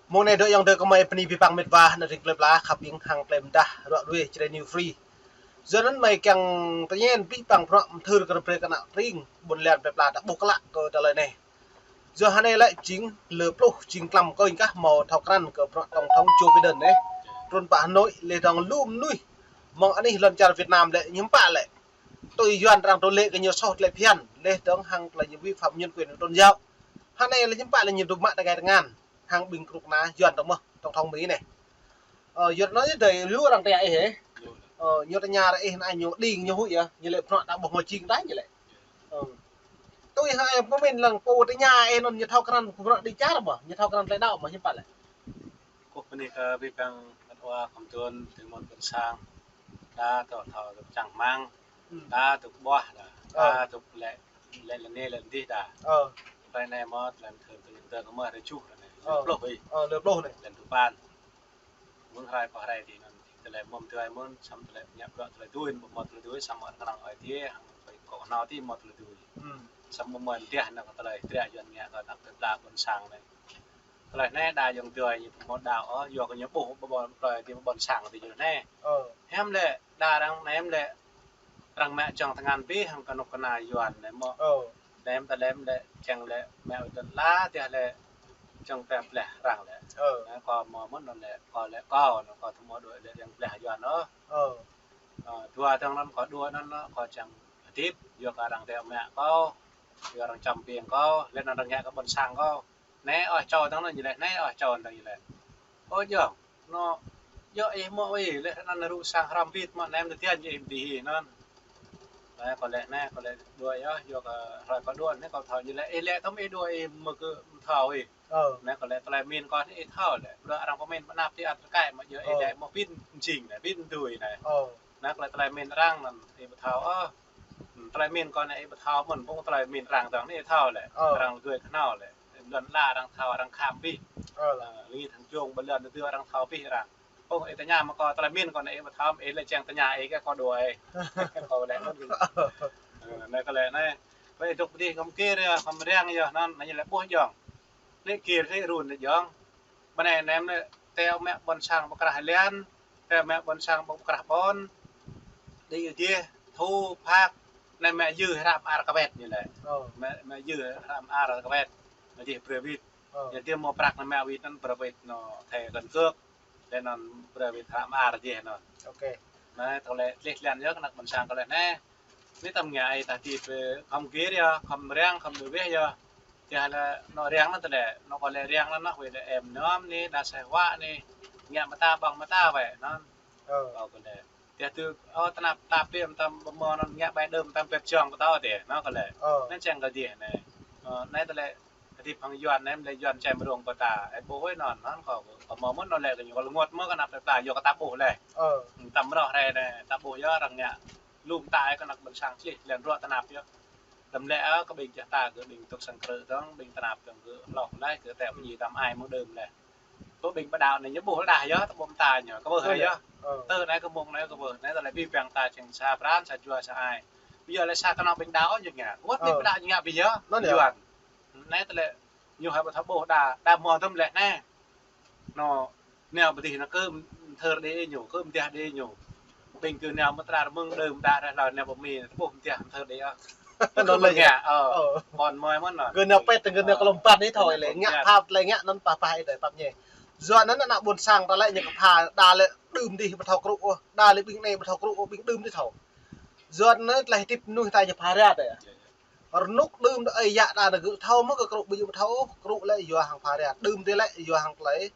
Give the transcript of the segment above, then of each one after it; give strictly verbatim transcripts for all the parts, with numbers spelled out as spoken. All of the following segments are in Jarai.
Mông anai dŏ ayŏng adơi kơmơi bơni abih bang mĕt wa ană tring plơi pla khăp ƀing hăng tơlơi mơdah ruă ruê Jrai New Free. Yua anŭn mơi kiăng tơñen abih bang bruă mơthưr kơ rơbrơi kơ ană tring ƀôn lan plơi pla ta ƀuh klă kơ tơlơi anai. Yua hơnai lĕ jing lơ pluh jing klăm kơnh kah hmâo thâo krăn kơ bruă tổng thống Joe Biden anai. Trŭn pơ Hà Nội lĕ dong lu mơnuih mơ̆ng anih lŏn čar Việt Nam lĕ ñu hiư̆m pă lĕ. Tui Yuan arăng tơlơi kơ ñu soh tơlơi phiăn, lĕ dong hăng tơlơi ñu vi phạm nhân quyền tôn giáo. Hơnai lĕ hiư̆m pă lĕ ñu dŏ mă tơkai tơngan hăng ƀing kơnuk kơna Yuan dong mơ̆ tổng thống Mi anai. Ơ, Yuan anŭn yơh dơi lu arăng tơña ih hĕ. Ơ, ñu tơña ră ih anai ñu đing ñu huĭ yơh, ñu lĕ bruă ta ƀuh mơ̆ jing ta ñu lĕ. Ơ. Tui hăng ih pơmĭn lăng pô tơña ih anŭn ñu thâo krăn kơ bruă đĭ čar mơ̆, ñu thâo krăn tơlơi đaŏ mơ̆ hiư̆m pă lĕ. Kâo bơni kơ abih bang mĕt wa khŏm tuan tui mơ̆n ƀôn sang. Ta tŏ thâo tŏ čang hmang. Hmm. Ta tŏ ƀuah đa. Ơ. Ta tŏ lĕ, lĕ lĕ anai lĕ adih đa. Ơ. Hrơi anai mơ̆ tơlơi mơthưr tơlơi mơthưr kơ mơ̆ hrơi juh anai. Ơ. Lơ pluh ih. Ơ, lơ pluh anai. Lĕ tơpăn. Mơ̆ng hrơi pơ hrơi tih anŭn. Tơlơi mơ̆m tơlơi mơ̆n, samơ̆ tơlơi ñăp bruă tơlơi tui, ƀu mơ̆ tơlơi tui, samơ̆ kơnơ̆ng ơi tih, hăng kơ kơnao tih mơ̆ tơlơi tui. Hmm. Samơ̆ mơ̆n tih anŭn kơ tơlơi triă Yuan ngă kơ ană plơi pla ƀôn sang anai. Tơlơi anai đa ayŏng adơi ñu ƀu mơ̆ đaŏ ôh, yua kơ ñu ƀuh ƀơ ƀôn plơi tih ƀôn sang tih ñu anai. Ơ. Hiam lĕ, đa arăng anai hiam lĕ, arăng mă čŏng tơngan abih hăng kơnuk kơna Yuan anai mơ̆. Ơ. Anai hiam ta lĕ hiam lĕ, čang lĕ, mă wơ̆t lăn la, tih lĕ, čŏng tơpleh arăng lĕ. Ơ. Anai kâo mơ̆ mơ̆n anŭn lĕ, kâo lĕ kâo, anŭn kâo tơmơ̆ đuaĭ lĕ arăng pleh Yuan ôh. Ơ. Ơ, dua tơ̆ng anŭn kâo đuaĭ anŭn, anŭn kâo čang hơdip, yua kơ arăng tơmă kâo, yua arăng čăm ƀing kâo, lĕ anŭn arăng ngă kơ ƀôn sang kâo. Anai ôh čô tơ̆ng anŭn ñu lĕ, anai ôh čô tơ̆ng ñu lĕ. Ơ yơh, anŭn, yơh ih mơ̆ ih, lĕ anŭn rŭ sang hrăm bit mơ̆, anai mơ̆ tơtian yơh ih mơdih ih anŭn. Anai kâo lĕ, anai kâo lĕ đuaĭ yơh, yua kơ hrơi kâo đuaĭ, anai kâo thâo ñu lĕ, ih lĕ tơ̆m ih đuaĭ ih mơ̆ kơ thâo ih. Ơ. Anai kâo lĕ tơlơi min kâo anai ih thâo lĕ, bruă arăng pơmin pơnap tih ăt rơkai mơ̆ yơh ih lĕ mơ̆ pin jing anai, pin tui anai. Ơ. Anai kâo lĕ tơlơi min arăng anŭn ih ƀu thâo ôh. Hmm, tơlơi min kâo anai ih ƀu thâo mơ̆n, ƀu tơlơi min arăng dong anai ih thâo lĕ. Ơ. Arăng gơi kơnao lĕ. Lŏn la arăng thâo, arăng kham abih. Ơ. Ơ, lĕ thâo jong ƀơi lŏn tơdơi arăng thâo abih arăng. Ƀu ih tơña mơ̆ kâo tơlơi min kâo anai ih ƀu thâo, ih lĕ čang tơña ih kơ kâo đuaĭ. Kâo lĕ anŭn. Ơ, anai kâo lĕ anai. Ƀơi dŏ pơdih khŏm kir yơh, khŏm răng yơh anŭn, anai ñu lĕ ƀuh jong. Lĕ kir lĕ run lĕ jong. Bơnai anai mơ̆ lĕ tơl mă ƀôn sang pơkrah lian, tơl mă ƀôn sang pơkrah ƀôn. Đĭ yơh dih, thu, phak, anai mă yơh hră mơar kơwet ñu lĕ. Ơ. Mă, mă yơh hră mơar kơwet. Anai dih brơi wĭt. Ơ. Anai dih mơ̆ prăk anai mă wĭt anŭn brơi wĭt anŭn thẻ căn cước. Lĕ anŭn brơi wĭt hră mơar dih anŭn. Ôkê. Anai tơlơi tơlih lian yơh kơ ană ƀôn sang kơ lĕ anai. Anai tơm ngă ih ta tip khŏm kir yơh, khŏm răng, khŏm đuaĭ yơh. Tih lĕ anŭn răng anŭn tơlơi, anŭn kâo lĕ răng anŭn anŭn, wơ̆t lĕ em nơm anai, đa sai huă anai, ngă mơta ƀơ̆ng mơta wơ̆t anŭn. Ơ. Kâo kơ lĕ. Tih tui, ơ, tơnap tap tih, mơtam ƀu mơ̆ anŭn ngă bai đơm, mơtam pĕp čong pơtao tih, anŭn kơ lĕ. Ơ. Anŭn čang kơ dih anai. Ơ, anai tơlơi, tih phang Yuan anai, lĕ Yuan čem rong pơta, ih ƀuh wơ̆t anŭn, anŭn kâo, kâo mơ̆ mơ̆n anŭn lĕ, kơ ñu kâo lơngot mơ̆ kơ ană plơi pla, yua kơ ta ƀuh lĕ. Ơ. Mơtam rŏh rai anai, ta ƀuh yơh arăng ngă. Lŏm ta ih kơ ană ƀôn sang čih, lĕ ruă tơnap yơh. Đăm lĕ, ơ, kơ ƀing čah ta, kơ ƀing tŭk sang krư̆ dong, ƀing tơnap dong, kơ hloh lĕ, kơ tơl pơjing tơm ai mơ̆ng đơm lĕ. Kơ ƀing pơđaŏ anai ñu ƀuh đah yơh, ta ƀuh ta ñu, kơ ƀuh yơh. Ơ. Tơ anai kơ mông anai kơ ƀuh, anai tơlơi abih bang ta čang sa pran, sa jua, sa ai. Ƀu djơ̆ lĕ sa kơnơ̆ng ƀing đaŏ ñu ngă. Wơ̆t ƀing pơđaŏ ñu ngă ƀu djơ̆. Anŭn yơh. Yuan. Anai tơlơi ñu hơ̆ ƀu thâo ƀuh đa, đa mơ̆ tơm lĕ anai. Anŭn, nao pơdih anŭn kơ mơthưr đĭ ñu, kơ mơdah đĭ ñu. Ƀing kơ nao mơtra mơ̆ng đơm đa ră lơ nao pơmĭn, ƀuh mơdah mơthưr đĭ ôh. Anŭn lĕ ngă, ơ, ƀôn mơi mơ̆n anŭn. Kơ nao pĕt, kơ nao kơ lŏm ƀăn ih thâo lĕ, ngă phap lĕ ngă anŭn pah pah ih tơi pap ñe. Yua anŭn ană ƀôn sang ta lĕ ñu kơ pha đa lĕ đưm dih ƀu thâo krŭ ôh, đa lĕ ƀing anai ƀu thâo krŭ ôh, ƀing đưm dih thâo. Yua anŭn tơlơi hơdip mơnuih ta ñu pha ră tơi. Rơnŭk đưm đơi ơi yă đa nao gơ̆ thâo mơ̆ kơ krŭ ƀu djơ̆ ƀu thâo ôh, krŭ lĕ yua hăng pha ră, đưm dih lĕ yua hăng tơlơi,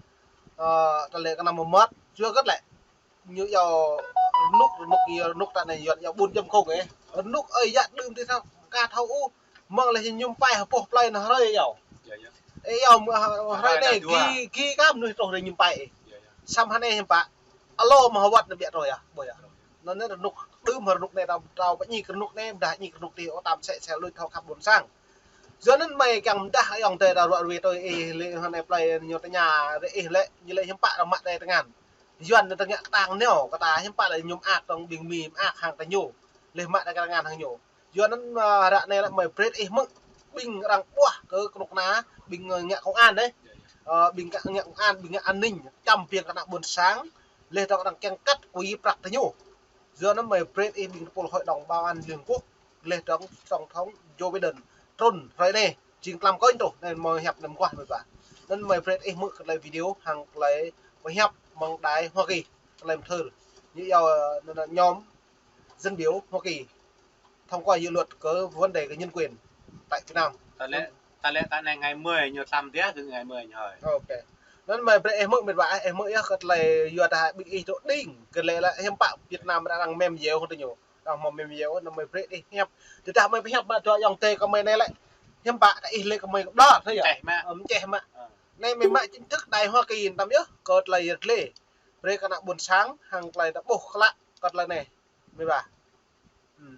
ơ, tơlơi kơnăm mơmŏt, yua kơ lĕ. Ñu iâu rơnŭk, rơnŭk, ñu rơnŭk ta anai Yuan iâu bốn chấm không ih. Rơnŭk ơi yă đưm dih thâo, ka thâo ôh, mơ̆ng lĕ ñu ñum pai hơpŏh plơi anŭn hrơi iâu. Yơh, yơh. Ih iâu mơ̆ hrơi anai, gih, gih kơ mơnuih truh rai ñum pai ih. Yơh, yơh. Samơ̆ hơnai hiư̆m pă. Alô mơ̆ hơwăt anai ƀiă truh yơh, ƀuh yơh. Anŭn anai rơnŭk đưm hă rơnŭk anai ta, ta pơñik rơnŭk anai, mơdah ñik rơnŭk tih, ơ, tam sĕ sĕ lui thâo khăp ƀôn sang. Yua anŭn mơi kiăng mơdah ayŏng adơi ta ruă ruê tui ih lĕ hơnai plơi ñu tơña ră ih lĕ, ñu lĕ hiư̆m pă arăng mă tơkai tơngan. Yuan anai ta ngă kơtang nao, kơ ta hiư̆m pă lĕ ñu mơak dong ƀing Mi mơak hăng ta ñu. Lĕ mă tơkai tơngan hăng ñu. Yua anŭn, ơ, ră anai lĕ mơi brơi ih hmư̆ ƀing arăng ƀuah kơ kơnuk kơna, ƀing, ơ, ngă công an dih. Ơ, ƀing ngă công an, ƀing ngă an ninh, čăm biêng kơ ană ƀôn sang, leh dơ̆ng arăng kiăng kăt kui prăk tơ ñu. Yua anŭn mơi brơi ih ƀing tơpul Hội đồng Bảo an Liên Quốc, leh dơ̆ng Tổng thống Joe Biden, trŭn hrơi anai, jing tlam kơnh truh, anŭn mơi hiăp anăm kuah mơi ƀă. Anŭn mơi brơi ih hmư̆ kơ tơlơi video, hăng tơlơi pơhiăp mơ̆ng đài Hoa Kỳ, tơlơi mơthưr. Ñu iâu, ơ, anŭn, anŭn, nhóm dân biểu Hoa Kỳ thông qua dự luật cớ vấn đề cái nhân quyền tại Việt Nam. Ta lĕ, ta lĕ ta anai ngày mười ñu tlam dih, kơ ngày mười ñu hơi. Ok. Anŭn mơi brơi ih hmư̆ mĕt wa, ih hmư̆ yơh kơ tơlơi yua ta ƀing ih dŏ đing, kơ lĕ lĕ hiư̆m pă Việt Nam arăng mem yeo hăng tơ ñu. Arăng hmâo mem yeo, anŭn mơi brơi ih hiăp. Tơdah mơi pơhiăp mă dua ayŏng adơi kơ mơi anai lĕ, hiư̆m pă ta ih lĕ kơ mơi kơ ƀlŏr, thâo yơh. Mơčeh mă. Ơ, mơčeh mă. Ơ. Anai mơi mă chính thức đài Hoa Kỳ tam yơh, kơ tơlơi yơr glê. Brơi kơ ană ƀôn sang, hăng tơlơi ta ƀuh klă, kơ tơlơi anai. Mĕt wa. Ừm.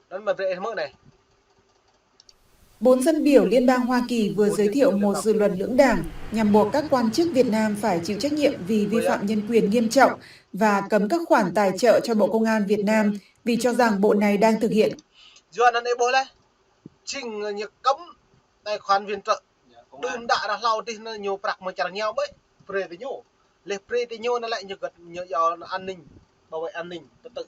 Anŭn mơi brơi ih hmư̆ anai. Bốn dân biểu Liên bang Hoa Kỳ vừa giới thiệu một dự luật lưỡng đảng nhằm buộc các quan chức Việt Nam phải chịu trách nhiệm vì vi phạm nhân quyền nghiêm trọng và cấm các khoản tài trợ cho Bộ Công an Việt Nam vì cho rằng bộ này đang thực hiện. Yua anŭn ih ƀuh lĕ, jing ñu cấm tài khoản viện trợ. Đưm đă arăng hlâo dih anŭn ñu prăk mơ̆ng čar rơngiao ƀơi, brơi tơ ñu. Leh brơi tơ ñu anŭn lĕ ñu gĕt ñu yua an ninh, bảo vệ an ninh, trật tự.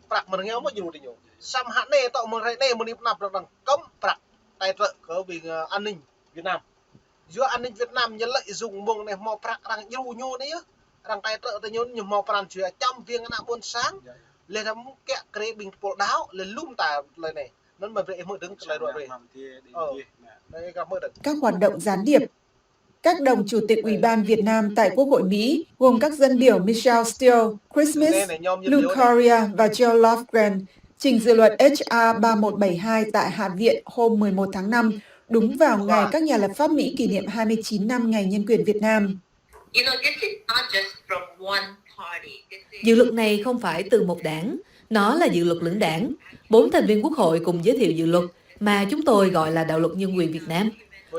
Prăk mơ̆ng rơngiao mơ̆ djru tơ ñu. Samơ̆ hă anai tŏ mơ̆ng hrơi anai mơ̆ng anai pơ anăp arăng cấm prăk tài trợ kơ ƀing, ơ, an ninh Việt Nam. Yua an ninh Việt Nam ñu lợi dụng mơ̆ng anai hmâo prăk arăng djru ñu anai yơh. Arăng tài trợ tơ ñu, ñu hmâo pran jua čăm biêng ană ƀôn sang. Leh dơ̆ng kiăng krê ƀing tơpul đaŏ, leh lŏm ta tơlơi anai. Anŭn mơi brơi ih hmư̆ dơ̆ng tơlơi ruă brơi. Ơ, anai ih hmư̆ dơ̆ng. Các hoạt động gián điệp. Các đồng chủ tịch Ủy ban Việt Nam tại Quốc hội Mỹ, gồm các dân biểu Michelle Steele, Chris Smith, Luke Correa và Joe Lofgren, trình dự luật H R ba một bảy hai tại Hạ viện hôm mười một tháng năm, đúng vào ngày các nhà lập pháp Mỹ kỷ niệm hai mươi chín năm Ngày Nhân quyền Việt Nam. You know, this is not just from one party. This is Dự luật này không phải từ một đảng, nó là dự luật lưỡng đảng. Bốn thành viên Quốc hội cùng giới thiệu dự luật mà chúng tôi gọi là Đạo luật Nhân quyền Việt Nam.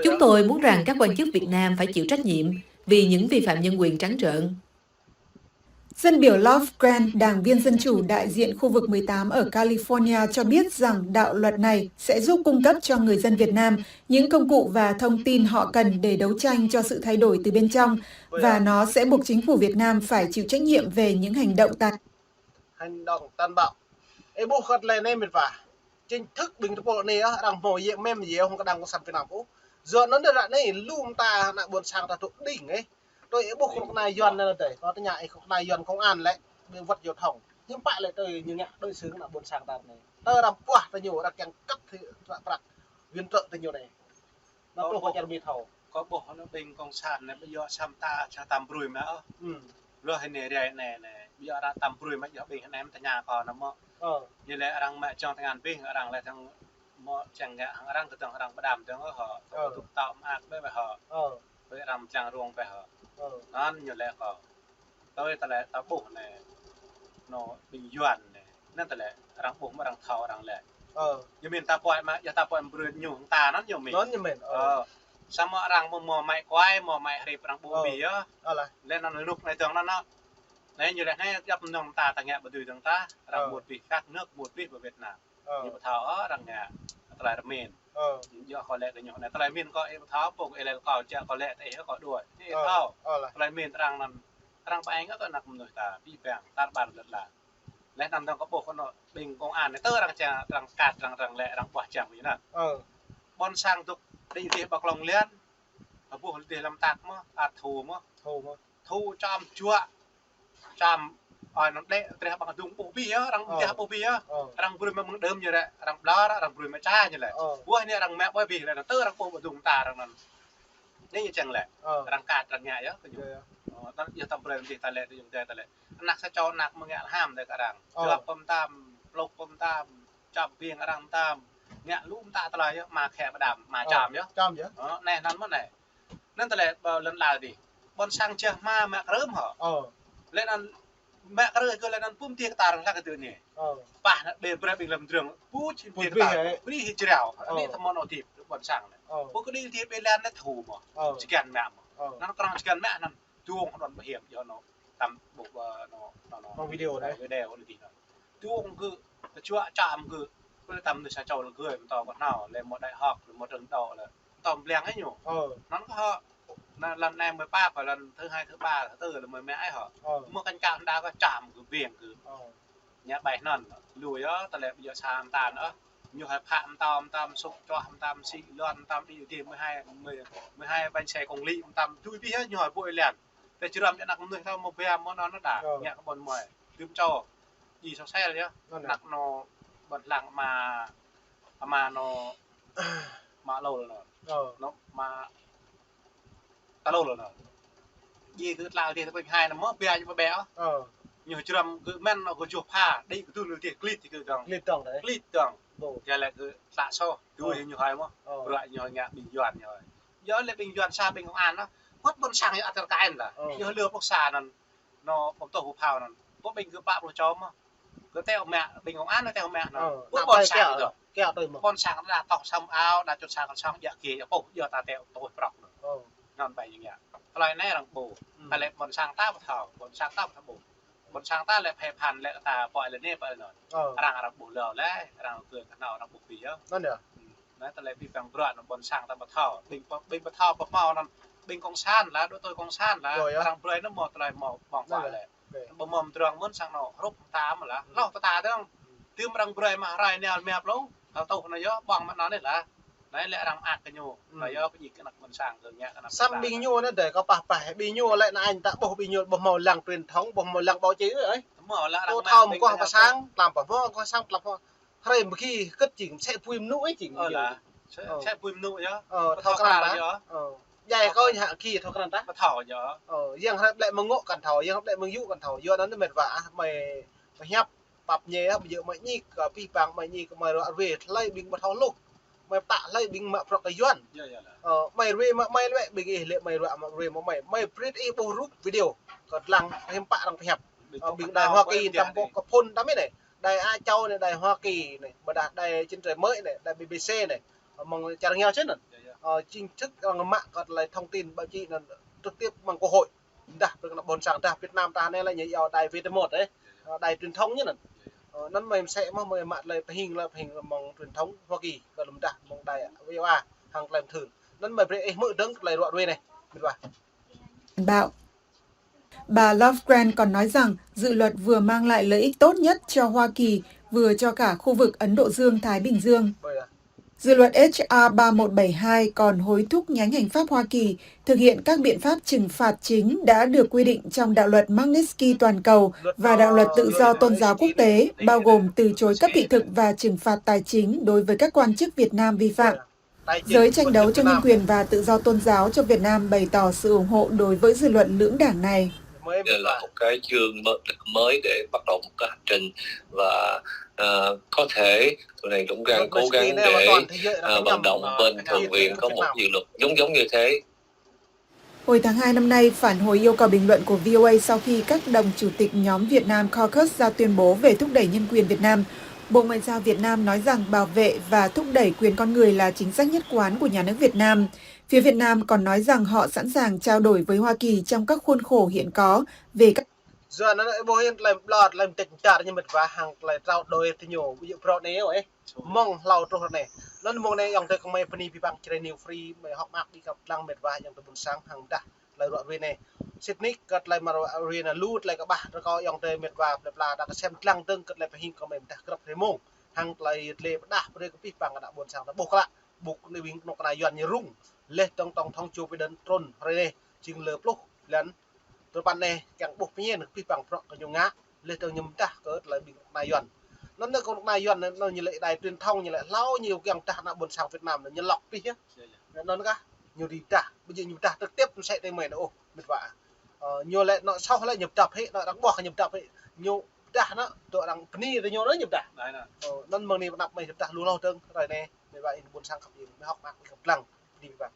Chúng tôi muốn rằng các quan chức Việt Nam phải chịu trách nhiệm vì những vi phạm nhân quyền trắng trợn. Dân biểu Lofgren, đảng viên Dân Chủ đại diện khu vực mười tám ở California cho biết rằng đạo luật này sẽ giúp cung cấp cho người dân Việt Nam những công cụ và thông tin họ cần để đấu tranh cho sự thay đổi từ bên trong, và nó sẽ buộc chính phủ Việt Nam phải chịu trách nhiệm về những hành động tàn Hành động tàn bạo. Ih ƀuh kơ tơlơi anai mĕt wa. Chính thức ƀing tơpul anai yơh, arăng hmâo yơh mem yơh hăng kơđang cộng sản Việt Nam ôh. Yua anŭn ră anai lŏm ta ană ƀôn sang ta dŏ đing ih. Tui ih ƀuh kơ kơnai Yuan anai dêh. Kâo tơña ih kơ kơnai Yuan công an lĕ, ƀing wơ̆t giao thông. Hiư̆m pă lĕ tui ñu ngă đối xử ană ƀôn sang ta anai. Tơ arăng puah tơ ñu, arăng kiăng kăt hĭ prăk, prăk viện trợ tơ ñu anai. Anŭn truh kơ čar Mi thâo. Kâo ƀuh anŭn ƀing cộng sản anai ƀu djơ̆ săm ta, sa tam brui mă ôh. Ơ. Lu hĭ anai rai anai anai. Ƀu djơ̆ arăng tam brui mă, djơ̆ ƀing anai mă tơña kâo anŭn mơ̆. Ơ. Ñu lĕ arăng mă čŏng tơngan ƀing, arăng lĕ dơ̆ng mơ̆ čang ngă hăng arăng kơdơ̆ng arăng pơđam dơ̆ng ôh hŏ. Ơ. Kơdŭk tŏ mơak ƀĕ ƀĕ hŏ. Ơ. Ƀĕ arăng pơčang rông ƀĕ hŏ. Ơ. Anŭn ñu lĕ kâo. Tui tơlơi ta ƀuh anai. Anŭn ƀing Yuan anai. Anŭn tơlơi arăng ƀuh mơ̆ arăng thâo arăng lĕ. Ơ. Ñu mĭn ta puai mă, yua ta puai brơi ñu hăng ta anŭn ñu mĭn. Anŭn ñu mĭn. Ơ. Ơ. Samơ̆ arăng mơ̆ hmâo mai kuai, hmâo mai hrip arăng ƀuh abih yơh. Ơ lah. Lĕ anŭn rơnŭk anai dơ̆ng anŭn anŭn. Anai ñu lĕ anai djŏp mơ̆ng ta, ta ngă ƀu dưi dơ̆ng ta. Arăng ƀu abih kăk, nước ƀu abih pơ Việt Nam. Ơ. Ñu ƀu thâo ôh arăng ngă tơlơi rơmĭn. Ơ. Yua kơ lĕ kơ ñu anai tơlơi mĭn kâo ih ƀu thâo, pô kơ ih lĕ kâo čă kâo lĕ tơ ih kâo đuaĭ. Ih thâo. Ơ lah. Tơlơi mĭn arăng anŭn. Arăng pơeng kơ ană mơnuih ta, abih bang, tar ƀar lŏn ala. Leh anŭn dơ̆ng kâo ƀuh kơ anŭn ƀing công an anai tơ arăng čang, arăng kăt, arăng, arăng lĕ, arăng ƀuah čang ƀu anŭn. Ơ. Ƀôn sang dŏ đĭ dih ƀơi Krông Liên, ƀuh dih lăm tăk mơ̆, ăt thu mơ̆. Thu mơ̆. Thu čăm juă, čăm, ơ, anŭn đĕ, treh ƀăng adung ƀuh abih yơh, arăng dih ƀuh abih yơh. Ơ. Arăng brơi mă mơ̆ng đưm ñu rĕ, arăng ƀlŏr, arăng brơi mă ča ñu lĕ. Ơ. Ƀuh anai arăng mă ƀơi abih lĕ, anŭn tơ arăng pô ƀu adung ta arăng anŭn. Anai ñu čang lĕ. Ơ. Arăng kăt, arăng ngă yơh, kơ ñu. Yơh, yơh. Ơ, anŭn yơh tăm brơi dih ta lĕ, tơ yơh ta lĕ. Anăk sa čô anăk mơ̆ ngă lơham dêh kơ arăng. Ơ. Juăp pơm tam, plŏk pơm tam, čăm biêng arăng tam. Ngă lŏm ta tơlơi yơh, mă khĕ pơđam, mă čăm yơh. Čăm yơh. Ơ, anai anŭn mơ̆ anai. Anŭn tơlơi ƀơi lŏn ala dih. Ƀôn sang čeh mă mă krơm hŏ. Ơ. Lĕ anŭn mă krơm kơ lĕ anŭn pum tiê kơ ta arăng lăk kơ tơ anai. Ơ. Pah anŭn ƀĕ brơi ƀing lăm drơng. Pum tiê kơ ta. Brơi hĭ jrao. Ơ. Anai tơmơ̆n ôh tip ƀôn sang anai. Ơ. Pô kơ đĭ tiê ƀĕ lĕ anŭn thu mơ̆. Ơ. Čơkăn mă mơ̆. Ơ. Anŭn krong čơkăn mă anŭn. Tuông hơđon ƀu hiam, yua anŭn tam ƀuh ƀơ anŭn, anŭn, anŭn. Anŭn video anai. Video anŭn dih anŭn. Tuông gơ̆, tơjuă čăm gơ̆, kơ lĕ tam mơnuih sa čô lĕ gơ̆ mơ̆ tơ kơ hnâo, lĕ mơ̆ đại học, lĕ mơ̆ trường đào lĕ. tơm blang ih ñu. Ơ. Anŭn kơ hŏ, anŭn lăm anai mơi pă, pă lăm thứ hai, thứ ba, thứ tư lăm mơi mă ih hŏ. Ơ. Mơ̆ kăn kă đa kơ čăm kơ beng kơ. Ơ. Ñu ƀai anŭn, lu yơh, tơlơi ƀu djơ̆ sa mơtam ôh. Ñu hơi phă mơtam, mơtam sŭk čoh, mơtam sĭ lŏn, mơtam đi đi mười hai, mười, mười hai bánh xe công lý, mơtam tui ƀiă ñu hơi bui lĕ. Tơ črăm ñu anăk mơnuih tơ mơ̆ bia mơ̆ anŭn đa, ơ, ñu kơ ƀôn mơi. Tưm čô. Ji sô sel yơh. Anŭn yơh. Anăk anŭn ƀôn lăng ama, ama anŭn, ama lôl anŭn. Ơ. Anŭn ama ta lôl anŭn. Ji kơ tla dih tơ ƀing hai anŭn mơ̆ bia ñu ƀe ƀe ôh. Ơ. Ñu črăm kơ men anŭn kơ juh pha, đĭ kơ tơl dih klĭt kơ dong. Klĭt dong đơi. Klĭt dong. Ơ. Yua lĕ kơ tla sô, tui ñu hơi mơ̆. Ơ. Bruă ñu ngă ƀing Yuan ñu hơi. Yua lĕ ƀing Yuan sa ƀing công an anŭn. Hơt ƀôn sang yơh atơr kain lah. Ơ. Ñu lơ ƀôk sa anŭn. Anŭn ƀơ̆ng tôh ƀu phao anŭn. Ƀô̆ ƀing kơ pă pluh čô mơ̆. Kơ teo mă, ƀing công an teo mă anŭn. Ơ, ƀô̆ ƀôn sang tơ̆. Keo tui mơ̆. Ƀôn sang đa tŏh sam ao, đa čŭt sang kăn sang, djă kiê, djă pôh, djă ta teo tôh prŏk anŭn. Ơ. Anŭn ƀai ñu ngă. Tơlơi anai arăng ƀu. Ơ. Tơlơi ƀôn sang ta ƀu thâo, ƀôn sang ta ƀu thâo ƀu. Ƀôn sang ta lĕ phê phan lĕ ta pô lĕ anai pô lĕ anŭn. Ơ. Arăng arăng ƀu lơ lĕ, arăng kơ kơ nao arăng ƀu pi yơh. Anŭn yơh. Anai tơlơi pi păng bruă anŭn ƀôn sang ta ƀu thâo. Ƀing pơ-, ƀing ƀu thâo pơmâo anŭn. Ƀing cộng sản lah, đu tui cộng sản lah. Yơh, yơh. Arăng brơi anŭn mơ̆ tơlơi mơ̆ ƀơ̆ng pă lĕ. Ƀu mơ̆ mơdrŏng mơ̆n sang anŭn hrup ta mơ̆ lah. Ơ. Loh ta ta dơ̆ng. Tưm arăng brơi mă rai neo mia plông. Hal tôh anŭn yơh ƀơ̆ng mă anŭn lah. Anai lĕ arăng mă kơ ñu. Ơ. Anŭn yơh pơjing kơ anăk ƀôn sang kơ ngă kơ anăk ƀôn sang. Săm ƀing ñu anai đơi kơ pah pah. Ƀing ñu lĕ anŭn ta ƀuh ƀing ñu ƀu mâo lăng truyền thống, ƀu mâo lăng báo chí ơi. Mâo lah arăng mă tơm ƀing kơ anăk pơsang, tlam pơmâo kơ pơsang, tlam pơmâo. Hrơi mơ̆ ki kơ̆t jing, sĕ pui mơnŭ ih jing. Ơ lah. Sĕ, ơ, sĕ pui mơnŭ yơh. Ơ, thâo krăn ta. Ơ, djai kơ ñu hă ki thâo krăn ta. Ƀu thâo yơh. Ơ, yang hrơi lĕ mơ̆ng ngŏ kăn thâo, yang hrơi lĕ mơ̆ng yŭ kăn thâo. Yua anŭn mĕt wa ah, mơi pơhiăp pap ñe ah, ƀu djơ̆ mơi ñik kơ pih pang, mơi ñik kơ mơi ruă ruê, hlơi ƀing ƀu thâo hluh. Mơi pơtă hlơi ƀing mă prŏk kơ Yuan. Yơh, yơh lah. Ơ, mơi ruê mă mơi lĕ, ƀing ih lĕ mơi ruă mă ruê mă mơi. Mơi brơi ih ƀuh rup video. Kơ lăng hiam pă arăng pơhiăp. Ơ, ƀing đài Hoa Kỳ tam pô kơ phun tam ih anai. Đài Á Châu anai, đài Hoa Kỳ anai, ƀôdah đài Chân Trời Mới anai, đài B B C anai. Ơ, mơ̆ng čar rơngiao čih anŭn. Yơh, yơh. Ơ, chính thức arăng mă kơ tơlơi thông tin báo chí anŭn trực tiếp mơ̆ng quốc hội. Dah, brơi kơ anăk ƀôn sang dah Việt Nam ta anai lĕ ñu yua đài V T một đơi. Ơ, đài truyền thông ñu anŭn. Ơ, anŭn mơi mơsĕ mơ̆ mơi mă tơlơi pơhing lĕ pơhing mơ̆ng truyền thông Hoa Kỳ, kơ lơ̆m dah mơ̆ng đài V O A, hăng tơlơi mơthưn. Anŭn mơi brơi ih hmư̆ dơ̆ng tơlơi ruă ruê anai. Mĕt wa. Bạo. Bà Lovgren còn nói rằng dự luật vừa mang lại lợi ích tốt nhất cho Hoa Kỳ, vừa cho cả khu vực Ấn Độ Dương-Thái Bình Dương. Dự luật H R ba một bảy hai còn hối thúc nhánh hành pháp Hoa Kỳ thực hiện các biện pháp trừng phạt chính đã được quy định trong đạo luật Magnitsky toàn cầu và đạo luật tự do tôn giáo quốc tế, bao gồm từ chối cấp thị thực và trừng phạt tài chính đối với các quan chức Việt Nam vi phạm. Giới tranh đấu cho nhân quyền và tự do tôn giáo trong Việt Nam bày tỏ sự ủng hộ đối với dự luật lưỡng đảng này. Đây là một cái chương mới để bắt đầu một cái hành trình và, ờ, có thể tụi này cũng đang cố gắng để, ờ, vận động bên Thượng viện có một dự luật giống giống như thế. Hồi tháng hai năm nay, phản hồi yêu cầu bình luận của V O A sau khi các đồng chủ tịch nhóm Việt Nam Caucus ra tuyên bố về thúc đẩy nhân quyền Việt Nam, Bộ Ngoại giao Việt Nam nói rằng bảo vệ và thúc đẩy quyền con người là chính sách nhất quán của nhà nước Việt Nam. Phía Việt Nam còn nói rằng họ sẵn sàng trao đổi với Hoa Kỳ trong các khuôn khổ hiện có về các Yua anŭn ih ƀuh yơh tơlơi ƀlŏr, tơlơi mơdĕč mơčar ñu mĕt wa hăng tơlơi trao đổi tơ ñu ƀu djơ̆ prŏ anai ôh. Mơ̆ng hlâo truh anai. Anŭn mơ̆ng anai ayŏng adơi kơ mơi bơni abih bang Jrai New Free, mơi hơ̆k mơak ƀing gah pơblang mĕt wa ayŏng adơi ƀôn sang hăng dah tơlơi ruă ruê anai. Sĭt nik kơ tơlơi mă ruă ruê anai lu tơlơi kơƀah rơkâo ayŏng adơi mĕt wa plơi pla đa kơsem lăng dơ̆ng kơ tơlơi pơhing kơ mơi mơdah grăp hrơi mông. Hăng tơlơi yơh tơlơi pơdah brơi kơ abih bang kơ anăk ƀôn sang ta ƀuh klă. Ƀuh anai ƀing kơnuk kơna Yuan ñu rŭng. Laih dơ̆ng tổng thống Joe Biden trŭn hrơi anai jing lơ pluh blan. Tơpăn anai kiăng ƀuh pơñen kơ abih bang prŏk kơ ñu ngă. Laih dơ̆ng ñu mơdah kơ tơlơi ƀing kơnuk kơna Yuan. Anŭn kơnuk kơna Yuan anŭn ñu lĕ đài truyền thông ñu lĕ hlâo ñu kiăng dah anăk ƀôn sang Việt Nam anŭn ñu lŏk pih yơh. Anŭn kah ñu ri dah, ƀu djơ̆ ñu dah trực tiếp mơsĕ tơ mơi anŭn ôh mĕt wa. Ơ, ñu lĕ anŏ soh lĕ ñu pơdăp hĭ, anŏ arăng ƀuah ñu pơdăp hĭ. Ñu dah anŭn, tơl arăng bơni tơ ñu anŭn ñu dah. Ơ, anŭn mơ̆ng anai pơnăp mơi pơdah lu hlâo dơ̆ng, hrơi anai mĕt wa ih ƀôn sang khăp ih, mơi hơ̆k mơak ih kơpơlăng, bơni abih bang.